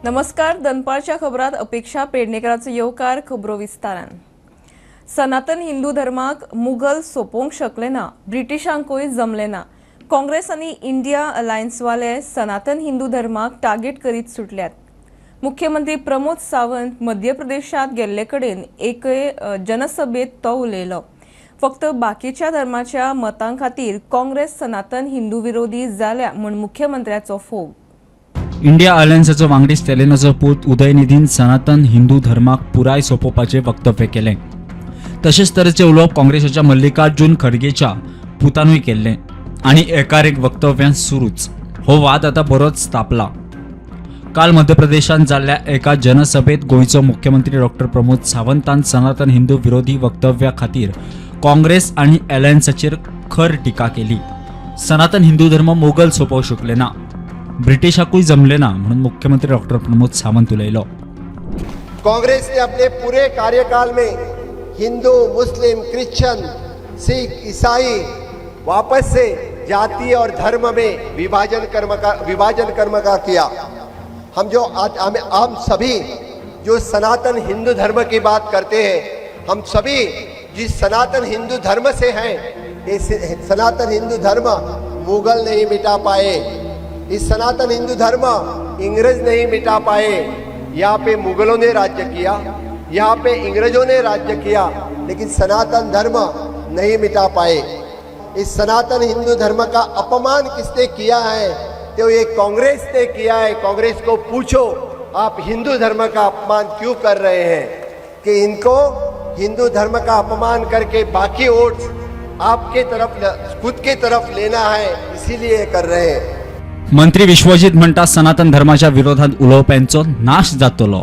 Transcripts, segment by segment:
नमस्कार, दनपारच्या खबरात अपेक्षा पेडणेकराचो येवकार. खबरो विस्तारान. सनातन हिंदू धर्माक मुघल सोंपोवंक शकले ना, ब्रिटिशांकूय जमले ना. काँग्रेस आनी इंडिया अलायन्सवाले सनातन हिंदू धर्माक टार्गेट करीत सुटल्यात. मुख्यमंत्री प्रमोद सावंत मध्य प्रदेशात गेल्ले कडेन एकय जनसभेत तो उलयलो. फक्त बाकीच्या धर्माच्या मतां खातीर काँग्रेस सनातन हिंदू विरोधी जाल्या म्हूण मुख्यमंत्र्याचो फोग. इंडिया अलायन्साचो वांगडी स्टॅलिनाचो पूत उदयनिधीन सनातन हिंदू धर्माक पुराय सोंपोवपाचें वक्तव्य केलें. तशेंच तरेचें उलोवप काँग्रेसाच्या मल्लिकार्जुन खडगेच्या पुतानूय केल्लें आनी एकार एक वक्तव्यां सुरूच. हो वाद आतां बरोच तापला. काल मध्य प्रदेशांत जाल्ल्या एका जनसभेत गोंयचो मुख्यमंत्री डॉक्टर प्रमोद सावंतान सनातन हिंदू विरोधी वक्तव्या खातीर काँग्रेस आनी अलायन्साचेर खर टिका केली. सनातन हिंदू धर्म मोगल सोंपोवंक शकले ना, ब्रिटिशाकूय जमले ना म्हणून मुख्यमंत्री डॉक्टर प्रमोद सावंत उलयलो. कांग्रेस ने अपने पूरे कार्यकाल में हिंदू, मुस्लिम, क्रिश्चियन, सिख, ईसाई वापस से जाति और धर्म में विभाजन कर्म का किया. हम जो आज हम सभी जो सनातन हिंदू धर्म की बात करते हैं, हम सभी जिस सनातन हिंदू धर्म से हैं, ये सनातन हिंदू धर्म मुगल नहीं मिटा पाए, इस सनातन हिंदू धर्म इंग्रज नहीं मिटा पाए. यहाँ पे मुगलों ने राज्य किया, यहाँ पे इंग्रजों ने राज्य किया, लेकिन सनातन धर्म नहीं मिटा पाए. इस सनातन हिंदू धर्म का अपमान किसने किया है? तो ये कांग्रेस ने किया है. कांग्रेस को पूछो, आप हिंदू धर्म का अपमान क्यों कर रहे हैं? कि इनको हिंदू धर्म का अपमान करके बाकी वोट्स आपके तरफ, खुद के तरफ लेना है, इसीलिए ये कर रहे हैं. मंत्री विश्वजीत म्हणटा, सनातन धर्माच्या विरोधात उलोवप्यांचो नाश जातलो.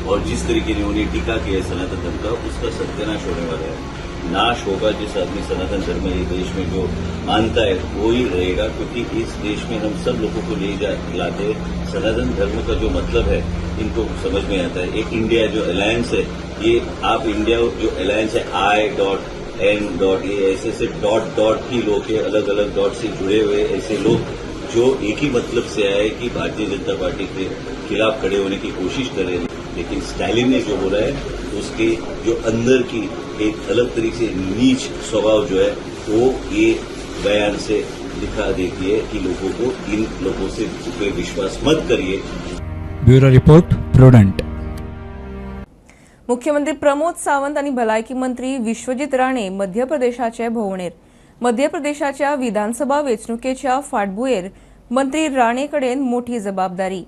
और जिस तरीके ने उन्हें टीका किया है सनातन धर्म का, उसका सत्यानाश होने वाला है. नाश होगा. जिस आदमी सनातन धर्म ये देश में जो मानता है, वो ही रहेगा, क्योंकि इस देश में हम सब लोगों को ले जा लाते हैं. सनातन धर्म का जो मतलब है, इनको समझ में आता है. एक इंडिया जो अलायंस है, ये आप इंडिया जो अलायंस है, I dot N dot, ये ऐसे ऐसे डॉट डॉट ही लोग है, अलग अलग डॉट से जुड़े हुए ऐसे लोग जो एक ही मतलब से आए कि भारतीय जनता पार्टी के खिलाफ खड़े होने की कोशिश कर रहे हैं. लेकिन स्टालिन ने जो बोला है, उसके जो अंदर की एक अलग तरीके से नीच स्वभाव जो है, वो ये बयान से दिखा देती है कि लोगों को इन लोगों से पे विश्वास मत करिए. Bureau report, prudent. मुख्यमंत्री प्रमोद सावंत आनी भलायकी मंत्री विश्वजीत राणे मध्य प्रदेशाचे भोंवडेर. मध्य प्रदेशाच्या विधानसभा वेंचणुकेच्या फाटभुंयेर मंत्री राणे कडेन मोठी जबाबदारी.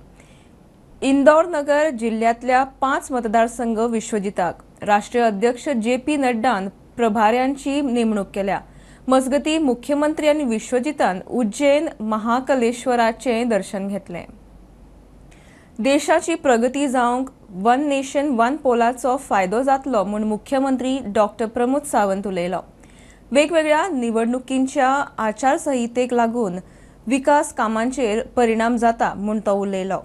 इंदौर नगर जिल्ह्यांतल्या पांच मतदारसंघ विश्वजिताक. राष्ट्रीय अध्यक्ष जे पी नड्डान प्रभाऱ्यांची नेमणूक केल्या. मजगती, मुख्यमंत्री आनी विश्वजितान उज्जैन महाकलेश्वराचें दर्शन घेतलें. देशाची प्रगती जावंक वन नेशन वन पोलाचो फायदो जातलो म्हूण मुख्यमंत्री डॉक्टर प्रमोद सावंत उलयलो. वेगवेगळ्या निवडणुकींच्या आचारसंहितेक लागून विकास कामांचेर परिणाम जाता म्हूण तो उलयलो.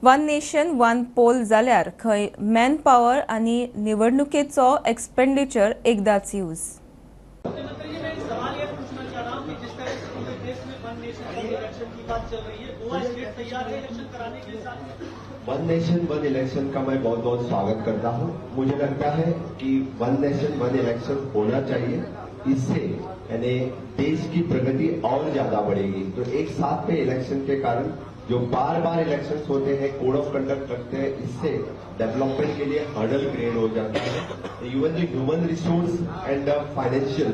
वन नेशन वन पोल जाल्यार खंय मॅन पावर आनी निवडणुकेचो एक्सपेंडिचर एकदाच यूज. मुख्यमंत्री जी, मैं एक सवाल ये पूछना चाह रहा हूँ कि जिस तरह से पूरे देश में वन नेशन वन इलेक्शन की बात चल रही है, गोवा स्टेट तैयार है इलेक्शन कराने के साथ? वन नेशन वन इलेक्शन का मैं बहुत बहुत स्वागत करता हूं. मुझे लगता है कि वन नेशन वन इलेक्शन होना चाहिए. इससे यानी देश की प्रगति और ज्यादा बढ़ेगी. तो एक साथ में इलेक्शन के कारण जो बार बार इलेक्शंस होते हैं, कोड ऑफ कंडक्ट रखते हैं, इससे डेवलपमेंट के लिए हर्डल क्रिएट हो जाता है. Even the human resource and financial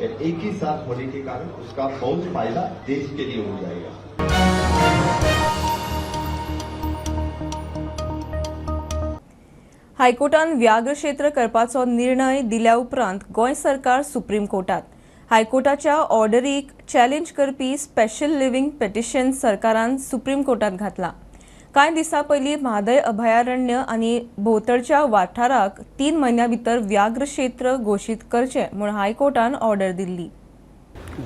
एक ही साथ होने के कारण उसका बहुत फायदा देश के लिए हो जाएगा. हायकोर्टान व्याघ्र क्षेत्र करपाचो निर्णय दिल्या उपरांत गोंय सरकार सुप्रीम कोर्टात. हायकोर्टाच्या ऑर्डरीक चॅलेंज करपी स्पेशल लिव्ह पिटिशन सरकारान सुप्रीम कोर्टात घातला. कांय दिसां पयलीं म्हादय अभयारण्य आनी भोंवतणच्या वाठाराक 3 म्हयन्यां भितर व्याघ्र क्षेत्र घोशीत करचें म्हूण हायकोर्टान ऑर्डर दिल्ली.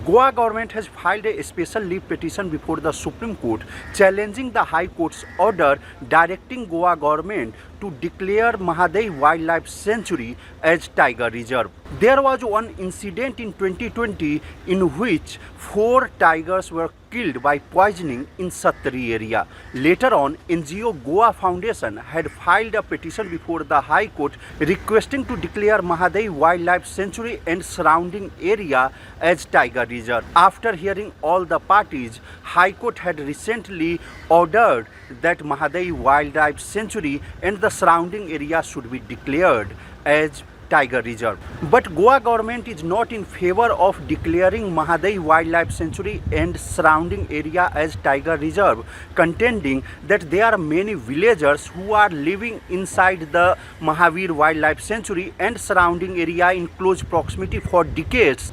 Goa government has filed a special leave petition before the Supreme Court challenging the High Court's order directing Goa government to declare Mhadei Wildlife Sanctuary as tiger reserve. There was one incident in 2020 in which four tigers were killed by poisoning in Sattari area. Later on, NGO Goa Foundation had filed a petition before the High Court requesting to declare Mhadei Wildlife Sanctuary and surrounding area as tiger reserve. After hearing all the parties, High Court had recently ordered that Mhadei Wildlife Sanctuary and the surrounding area should be declared as tiger reserve. But Goa government is not in favor of declaring Mhadei Wildlife Sanctuary and surrounding area as tiger reserve, contending that there are many villagers who are living inside the Mahavir Wildlife Sanctuary and surrounding area in close proximity for decades.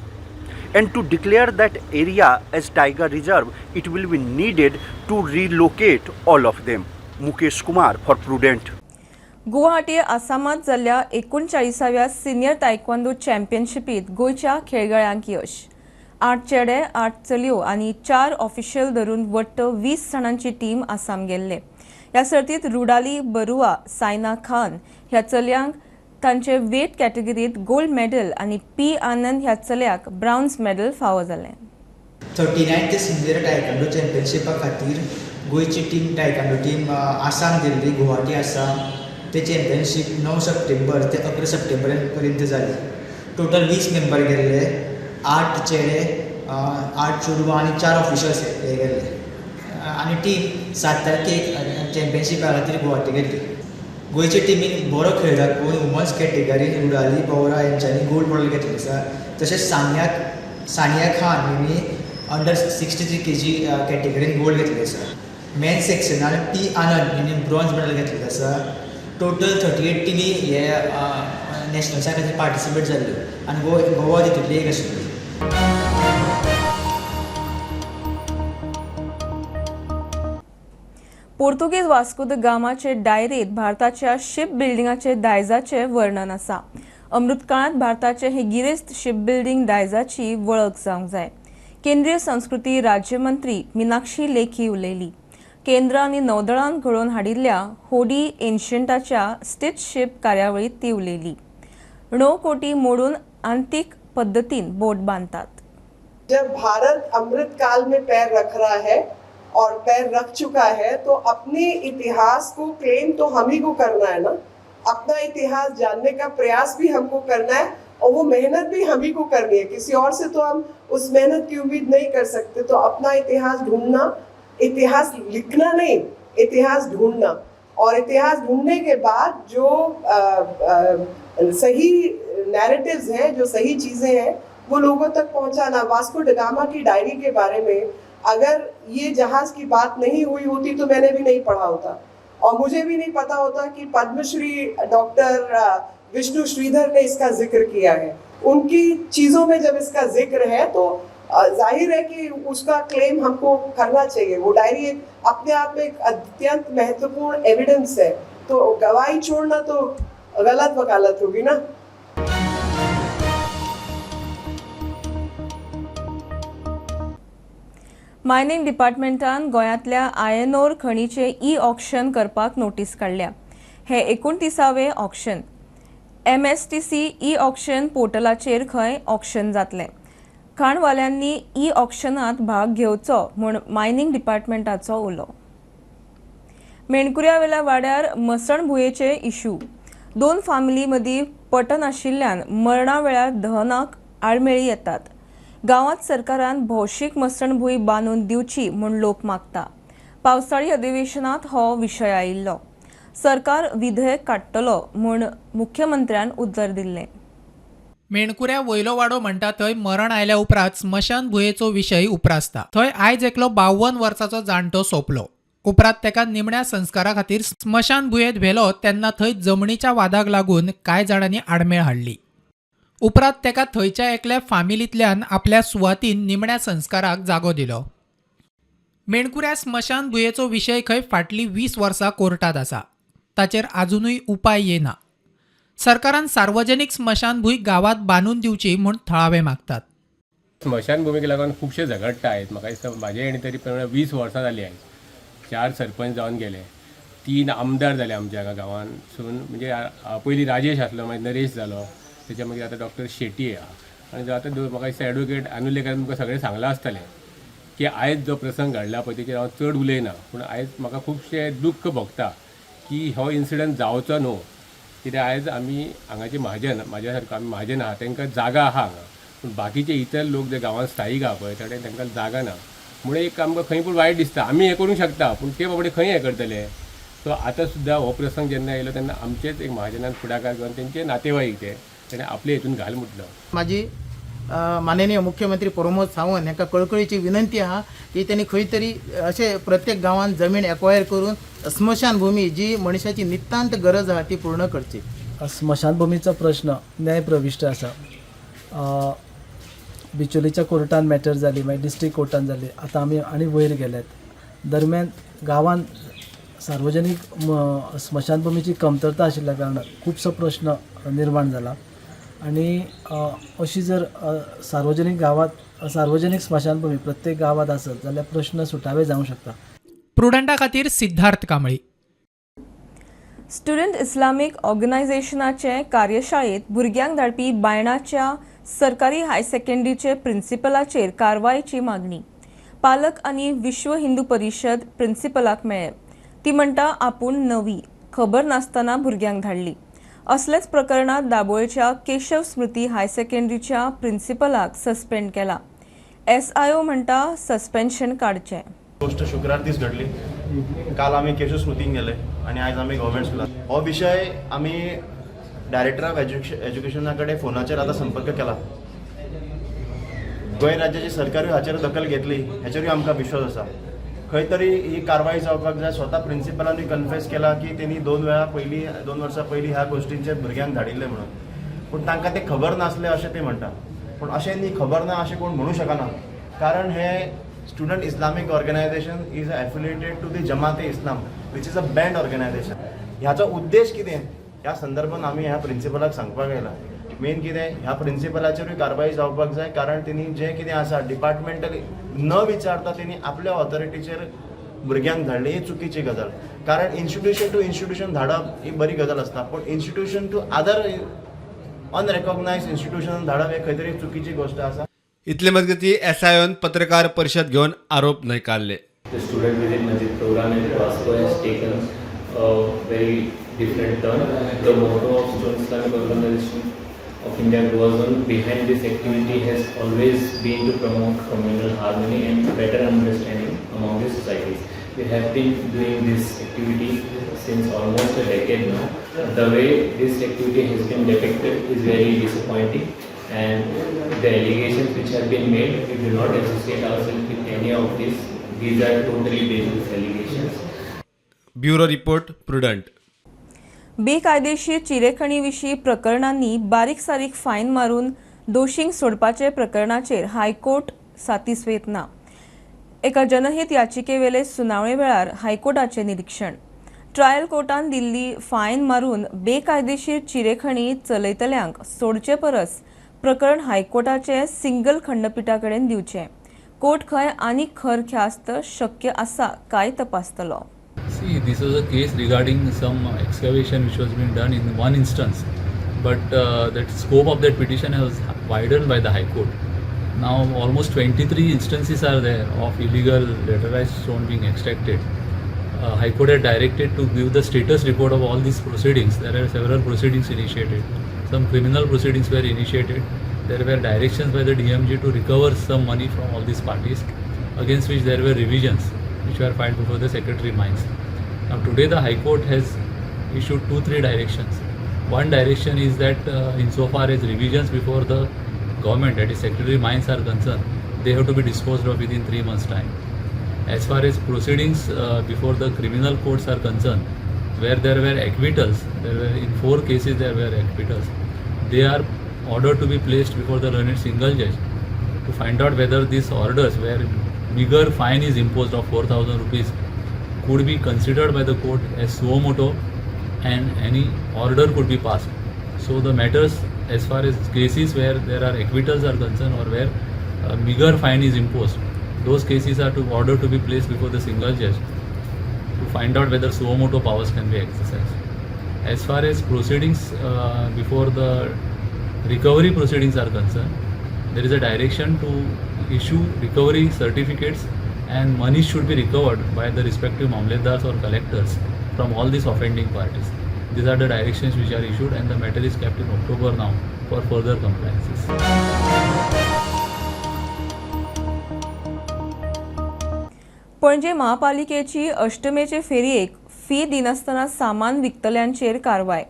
And to declare that area as tiger reserve, it will be needed to relocate all of them. Mukesh Kumar for Prudent. Guwahati आसामात जाल्ल्या 39व्या senior taekwondo चॅम्पियनशिपीत गोंयच्या खेळगड्यांक यश. 8 चेडे, 8 चलयो आनी 4 official धरून वट्ट 20 जाणांची team Assam गेल्ले. ह्या सर्तीत रुडाली बरुआ, सायना खान ह्या चलयांक तांचे वेट कॅटेगरीत गोल्ड मेडल आनी पी आनंद ह्या चल्याक ब्रावन्स मेडल फावो जालें. 39th senior taekwondo चॅम्पियनशिपा खातीर गोंयची टीम, टायकांडो टीम आसाम गेल्ली, गुवाहाटी आसाम. ते चॅम्पियनशीप 9 सप्टेंबर ते 11 सप्टेंबर पर्यंत जाली. टोटल 20 मेंबर गेल्ले, 8 चेडे, 8 चेडवां आनी 4 ऑफिशल्स हे गेल्ले. आनी टीम 7 तारखेक चॅम्पियनशिपा खातीर गुवाहाटी गेल्ली. गोंयचे टिमीन बरो खेळ दाखोवन वुमन्स कॅटेगरीन रुडाली बवरा हेंच्यांनी गोल्ड मॅडल घेतलें आसा. तशेंच सानिया खान हिणी अंडर 63 kg कॅटेगरीन गोल्ड घेतलें आसा. मेन सेक्शनान पी आनंद हिणी ब्रॉन्ज मॅडल घेतलें आसा. टोटल 38 टिमी हे नॅशनल्सा खातीर पार्टिसिपेट जाल्ल्यो आनी गोवा तितूंतली एक आशिल्ली. पोर्तुगीज वास्को the गामाचे डायरेंत भारताच्या शिप बिल्डिंगाचे दायजाचें वर्णन आसा. अमृतकाळांत भारताचे हे गिरेस्त शिप बिल्डिंग दायजाची वळख जावंक जाय. केंद्रीय संस्कृती राज्यमंत्री मिनाक्षी लेखी उलयली. केंद्र आनी नौदळान घडोवन हाडिल्ल्या होडी एन्शंटाच्या स्टिच शिप कार्यावळीत ती उलयली. 9 कोटी मोडून आंतीक पद्दतीन बोट बांदतात. जब भारत अमृत काल में पैर रख रहा है और पैर रख चुका है, तो अपने इतिहास को क्लेम तो हम ही को करना है ना. अपना इतिहास जानने का प्रयास भी हमको करना है और वो मेहनत भी हम ही को करनी है. किसी और से तो हम उस मेहनत की उम्मीद नहीं कर सकते. तो अपना इतिहास ढूंढना, इतिहास लिखना नहीं, इतिहास ढूंढना, और इतिहास ढूंढने के बाद जो सही नैरेटिव्स हैं, जो सही चीज़ें हैं, वो लोगों तक पहुंचाना. वास्को डगामा की डायरी के बारे में अगर ये जहाज़ की बात नहीं हुई होती तो मैंने भी नहीं पढ़ा होता और मुझे भी नहीं पता होता कि पद्मश्री डॉक्टर विष्णु श्रीधर ने इसका जिक्र किया है. उनकी चीज़ों में जब इसका जिक्र है तो जाहिर है कि उसका क्लेम हमको करना चाहिए. वो डायरी एक अपने आप में एक अत्यंत महत्वपूर्ण एविडेंस है, तो गवाही छोड़ना तो गलत वकालत होगी ना. मायनिंग डिपार्टमेंटान गोंयांतल्या आयर्न खणीचे ई ऑक्शन करपाक नोटीस काडल्या. हे 29वें ऑक्शन. MSTC e auction पोर्टलाचेर खंय ऑक्शन जातलें. खाणवाल्यांनी ई ऑक्शनात भाग घेवचो म्हूण मायनिंग डिपार्टमेंटाचो उलो. मेणकुऱ्यावेल्या वाड्यार मसणभुंयेचे इशू. 2 फामिली मदीं पटन आशिल्ल्यान मरणा वेळार दहनाक आडमेळी येतात. गांवांत सरकारान भौशीक मसणभूंय बांदून दिवची म्हूण लोक मागता. पावसाळी अधिवेशनांत हो विशय आयिल्लो. सरकार विधेयक काडटलो म्हूण मुख्यमंत्र्यान उतर दिल्लें. मेणकुऱ्या वयलो वाडो म्हणटा थंय मरण आयल्या उपरांत स्मशानभुंयेचो विशय उप्रासता. थंय आयज एकलो 52 वर्साचो जाणटो सोंपलो. उपरांत ताका निमण्या संस्कारा खातीर स्मशानभुंयेंत व्हेलो तेन्ना थंय जमनीच्या वादाक लागून कांय जाणांनी आडमेळ हाडली. उपरांत ताका थंयच्या एकल्या फामिलींतल्यान आपल्या सुवातीन निमण्या संस्काराक जागो दिलो. मेणकुऱ्या स्मशानभुंयेचो विशय खंय फाटलीं 20 वर्सां कोर्टांत आसा. ताचेर आजुनूय उपाय येना. सरकारान सार्वजनीक स्मशानभूंय गांवांत बांदून दिवची म्हूण थळावे मागतात. स्मशानभुमीक लागून खुबशे झगडटा आहेत. म्हाका दिसता म्हाजे हेणी तरी 20 वर्सां जाली आयज. 4 सरपंच जावन गेले, 3 आमदार जाले आमच्या हांगा गांवांतसून. म्हणजे पयलीं राजेश आसलो, मागीर नरेश जालो, तेच्या मागीर आतां डॉक्टर शेटी आहा. आनी आतां म्हाका दिसता एडवोकेट आनुलेकर तुमकां सगळें सांगलां आसतलें. की आयज जो प्रसंग घडला पळय तेचेर हांव चड उलयना, पूण आयज म्हाका खुबशें दुख्ख भोगता की हो इन्सिडंट जावचो न्हू. कित्याक आयज आमी हांगाचे म्हाजन, म्हाज्या सारको आमी म्हाजन आहा, तांकां जागा आहा हांगा, पूण बाकीचे इतर लोक जे गांवांत स्थायीक आहा पळय ताणें तांकां जागा ना. म्हणून एक आमकां खंय पूण वायट दिसता. आमी हें करूंक शकता, पूण ते बाबडे खंय हें करतले? सो आतां सुद्दां हो प्रसंग जेन्ना येयलो तेन्ना आमचेच एक महाजनान फुडाकार घेवन तेंचे नातेवाईक ते तेणें आपले हितून घाल म्हटलो. म्हाजी माननीय मुख्यमंत्री प्रमोद सावंत हांकां कळकळीची विनंती आहा की तेणी खंय तरी अशें प्रत्येक गांवांत जमीन एक्वायर करून स्मशानभूमी जी मनशाची नितांत गरज आहा ती पूर्ण करची. स्मशानभुमीचो प्रश्न न्याय प्रविश्ट आसा. बिचोलीच्या कोर्टान मॅटर जाली, मागीर डिस्ट्रिक्ट कोर्टान जाली, आतां आमी आनी वयर गेल्यात. दरम्यान गांवांत सार्वजनीक स्मशानभुमीची कमतरता आशिल्ल्या कारणान खुबसो प्रश्न निर्माण जाला आनी अशी जर सार्वजनीक गांवांत सार्वजनीक स्मशानभुमी प्रत्येक गांवांत आसत जाल्यार प्रश्न सुटावे जावंक शकता. प्रुडंटा खातीर सिद्धार्थ कांबळी. स्टुडंट इस्लामीक ऑर्गनायझेशनाचे कार्यशाळेत भुरग्यांक धाडपी बायणाच्या सरकारी हायर सेकंडरीचे प्रिन्सिपलाचेर कारवायेची मागणी. पालक आनी विश्व हिंदू परिशद प्रिन्सिपलाक मेळ्ळे. ती म्हणटा आपूण नवी, खबर नासतना भुरग्यांक धाडली. असलेच प्रकरणात दाबोळच्या केशव स्मृती हायर सेकंडरीच्या प्रिन्सिपलाक सस्पेंड केला. एसआयओ म्हणटा सस्पेन्शन काडचें. गोश्ट शुक्रार दीस घडली. काल आमी केशव स्मृतीन गेले आनी आयज आमी गव्हर्मेंट स्कुलान. हो विशय आमी डायरेक्टर ऑफ एज्युकेशना कडेन फोनाचेर आतां संपर्क केला. गोंय राज्याची सरकारूय हाचेर दखल घेतली हेचेरूय आमकां विश्वास आसा. खंय तरी ही कारवाय जावपाक जाय. स्वता प्रिन्सिपलानूय कन्फेस केला की तेणी दोन वेळा पयलीं, 2 वर्सां पयलीं ह्या गोश्टींचेर भुरग्यांक धाडिल्लें म्हणून, पूण तांकां तें खबर नासलें अशें ते म्हणटा. पूण अशें न्ही, खबर ना अशें कोण म्हणू शकना, कारण हे Student Islamic Organization is affiliated to the Jamaat e Islam, which is a banned organization. ह्याचो उद्देश कितें, ह्या संदर्भात आमी ह्या प्रिन्सिपलाक सांगपाक आयला. मेन कितें, ह्या प्रिन्सिपलाचेरूय कारवाय जावपाक जाय, कारण तेणी जें कितें आसा डिपार्टमेंटली न विचारता तेणी आपल्या ऑथॉरिटीचेर भुरग्यांक धाडले, ही चुकीची गजाल. कारण इन्स्टिट्यूशन टू इन्स्टिट्यूशन धाडप ही बरी गजाल आसता, पूण institution to other unrecognized institution धाडप हे खंय तरी चुकीची गोश्ट आसा. इतले मजगती एसआयओन पत्रकार परिशद घेवन आरोप न्हयकारले. The student visit Masjid program in Vasco has taken a very different turn. The motto of Student Islamic Organization of India Goa Zone behind this activity has always been to promote communal harmony and better understanding among the societies. We have been doing this activity since almost a decade now. The way this activity has been depicted is very disappointing, and the allegations which have been made, we do not associate ourselves with any of these. These are totally baseless allegations. Bureau report, Prudent. बेकायदेशीर चिरेखणी विशीं प्रकरणांनी बारीक सारीक fine मारून दोशींक सोडपाचे प्रकरणाचेर high court सातिस्वेत ना. एका जनहीत याचिकेवेले सुनावणे वेळार हायकोर्टाचे निरीक्षण. ट्रायल कोर्टान दिल्ली फायन मारून बेकायदेशीर चिरेखणी चलयतल्यांक सोडचे परस प्रकरण हायकोर्टाचे सिंगल खंडपिठा कडेन दिवचें. कोर्ट खंय आनीक खर ख्यास्त शक्य आसा काय तपासतलो. See, this was a case regarding some excavation which was being done in one instance, but that scope of that petition has widened by the High Court. Now, almost 23 instances are there of illegal laterite stone being extracted. High Court had directed to give the status report of all these proceedings. There are several proceedings initiated. Some criminal proceedings were initiated. There were directions by the DMG to recover some money from all these parties, against which there were revisions which were filed before the Secretary Mines. Now today the High Court has issued two, three directions. One direction is that insofar as revisions before the government, that is Secretary Mines, are concerned, they have to be disposed of within 3 months' time. As far as proceedings before the criminal courts are concerned, where there were acquittals, there were in four cases there were acquittals, they are ordered to be placed before the learned single judge to find out whether these orders, where meager fine is imposed of 4,000 rupees, could be considered by the court as suo moto and any order could be passed. So the matters as far as cases where there are acquittals are concerned or where a meager fine is imposed, those cases are to order to be placed before the single judge to find out whether suo moto powers can be exercised. As far as proceedings before the recovery proceedings are concerned, there is a direction to issue recovery certificates and money should be recovered by the respective mamlatdars or collectors from all these offending parties. These are the directions which are issued and the matter is kept in October now for further compliances. Panaji महापालिकेची अष्टमेचे फेरयेक fee दिनासतना सामान विकतल्यांचेर कारवाय.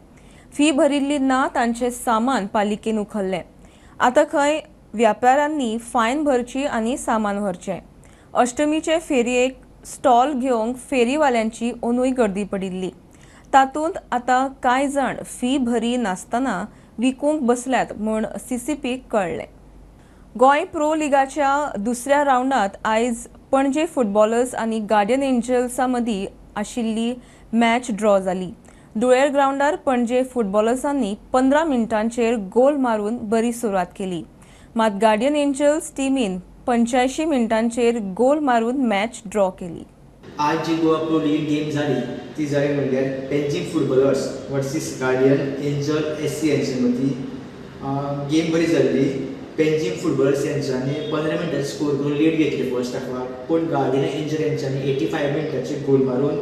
Fee भरिल्ली ना तांचें सामान पालिकेन उखल्लें. आतां खंय व्यापाऱ्यांनी फायन भरची आनी सामान व्हरचें. अष्टमीचे फेरयेक स्टॉल घेवंक फेरीवाल्यांची अंदूय गर्दी पडिल्ली. तातूंत आतां कांय जाण फी भरी नासतना विकूंक बसल्यात म्हूण सीसीपीक कळ्ळें. गोंय प्रो लिगाच्या दुसऱ्या रावंडांत आयज पणजे फुटबॉलर्स आनी गार्डियन एंजल्सा मदीं आशिल्ली मॅच ड्रॉ जाली. धुळेर ग्रावंडार पणजे फुटबॉलर्सांनी 15 मिनटांचेर गोल मारून बरी सुरवात केली. मात गार्डियन एंजल्स टिमीन 85 मिनटांचेर गोल मारून मॅच ड्रॉ केली. आज जी गोवा प्रो लीग गेम जाली ती जाली म्हणल्यार Panjim footballers versus Guardian Angel SC हेंचे मदीं गेम बरी जाल्ली. पेंजीम फुटबॉलर्स हेंच्यांनी 15 मिनटां स्कोर करून लीड घेतली फर्स्ट हाफाक, पूण गार्डियन एंजल हेंच्यांनी 85 मिनटाचेर गोल मारून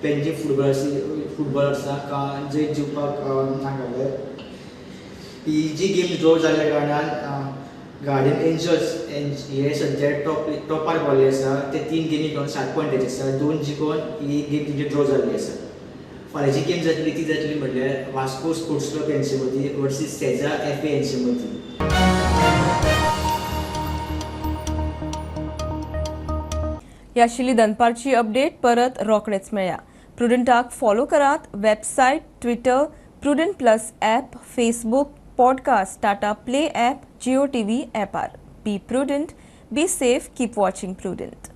पेंजीम फुटबॉलर्साक जैत जिखपाक नाकारलें. ही जी गेम ड्रॉ जाल्ल्या कारणान गार्डियन एंजल्स हे सद्या टॉपार पावल्ले आसा. ते 3 गेमी खेळून 7 पॉयंटाचे आसा, 2 जिखून ही गेम तेंची ड्रॉ जाल्ली आसा. फाल्यांची गेम जातली ती जातली म्हणल्यार वास्को स्पोर्ट्स क्लब हेंचे मदीं वर्सीस सेजा एफ ए हेंचे मदीं. ही आशिल्ली दनपारची अपडेट. परत रोखडेच मेळया. प्रुडंटाक फॉलो करात. Website, Twitter, Prudent plus app, Facebook, podcast, Tata Play app, Jio TV ॲपार. Be prudent, be safe, keep watching Prudent.